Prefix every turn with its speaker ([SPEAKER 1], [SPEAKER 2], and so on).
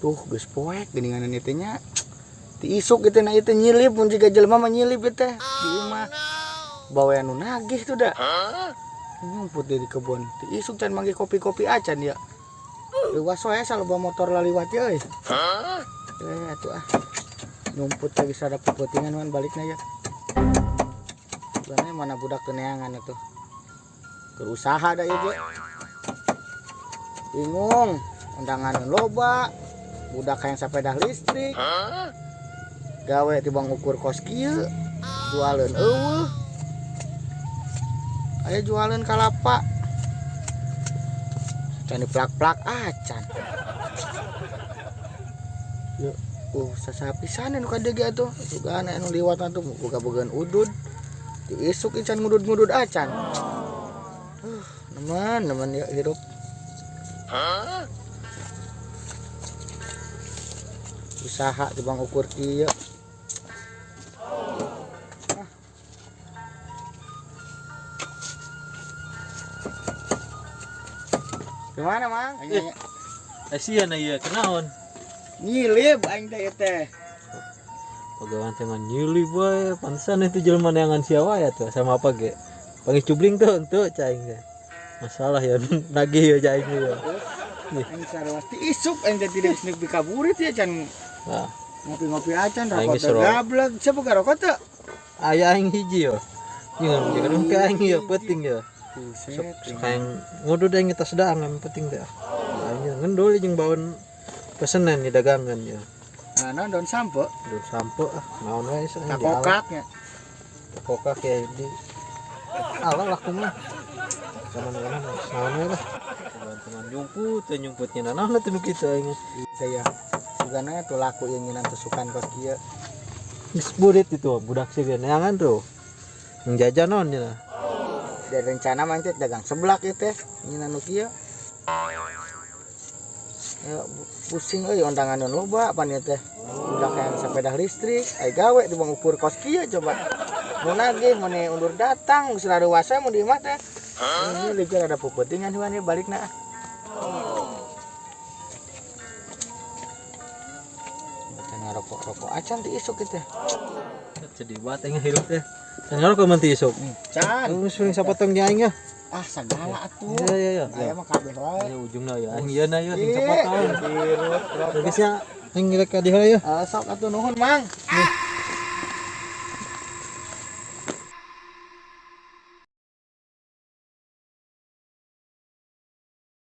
[SPEAKER 1] Tuh geus poek geuningan ieu nya. Ti isuk ieu teh na ieu teh nyilip mun jiga jelema mah nyilip ieu teh di imah. Bawa anu nagih tuh da. Nyumput di kebun. Ti isuk can manggih kopi-kopi acan ya. Leuwas wae saloba motor laliwat ye euy. Eh atuh ah. Nyumput lagi sada peutingan wan balikna ya. Sebenarnya mana budak keneangan atuh. Keur usaha da ieu ge. Bingung, undangan loba. Budak hayang sepeda listrik. Gawe tibang ukur kos kieu. Jualeun eueuh. Aya jualeun kalapa. Can diplak-plak acan. Yuk, sasapisan nu ka dieu ge atuh. Sugan anu liwat atuh boga-bogaan udud. Di isuk ican ngudud-ngudud acan. Nemen, nemen ya hirup. Usaha tibang ukur kieu. Gimana, Mang?
[SPEAKER 2] Sia na ieu kenaon?
[SPEAKER 1] Nyilip aing teh ieu teh.
[SPEAKER 2] Pagawean teh ngan nyilip wae, pantesan itu jelema neangan sia wae atuh sama apa ge. Panggih cubling tuh henteu cai aing teh. Masalah ya nagih ya cai aing ya.
[SPEAKER 1] Aing sarua ti isuk aing teh tidak geus nepi ka burit ya can.
[SPEAKER 2] Nah.
[SPEAKER 1] Ngopi-ngopi acan
[SPEAKER 2] Aing
[SPEAKER 1] rokok
[SPEAKER 2] geus
[SPEAKER 1] teh
[SPEAKER 2] rokok.
[SPEAKER 1] gablek, sia boga rokok teu?
[SPEAKER 2] Aya aing hiji yo. Jeung jeung ka aing yo penting yo.
[SPEAKER 1] Buset,
[SPEAKER 2] Sok hayang ngudud aing tas daang yang penting teh. Aing ngendul jeung baun pesenan di dagangan ya.
[SPEAKER 1] Nah, naon daun sampo?
[SPEAKER 2] Daun sampo ah, naon wae sih
[SPEAKER 1] Takokak nya.
[SPEAKER 2] Takokak ya di ala lah kumaha. Sama naon naon wae lah. Teman-teman nyumput teh nyumputnya naon atuh nu kitu aing.
[SPEAKER 1] Teh ya. Sugana tuh laku ieu nyinan tusukan kos kieu.
[SPEAKER 2] Geus burit itu budak sih neangan tuh. Yang jajan naon nya.
[SPEAKER 1] Dari rencana mah teh dagang seblak ieu teh nyinan nu kieu. Ya, pusing euy undangan nu loba pan ieu teh. Budak yang sepeda listrik, ai gawe di bang ukur kos kieu coba. Mun nagih mun undur datang geus rareuwasa mun di imah teh. Ini lieur ada peupetingan huan ieu balikna. Can ngarokok-rokok acan ti isuk ieu teh.
[SPEAKER 2] Sedih banget aing hirup teh. Can ngarokok mun ti isuk.
[SPEAKER 1] Can.
[SPEAKER 2] Geus sering sapotong nya aing ya.
[SPEAKER 1] Ah sagala atuh.
[SPEAKER 2] Iya iya iya.
[SPEAKER 1] Aya mah kabeh wae.
[SPEAKER 2] Ya ujungna ya aing ieu na ya sing sapotong.
[SPEAKER 1] Hirup rokok.
[SPEAKER 2] Geus nya aing rek ka dieu ya.
[SPEAKER 1] Sok atuh nuhun, Mang.
[SPEAKER 2] Nih.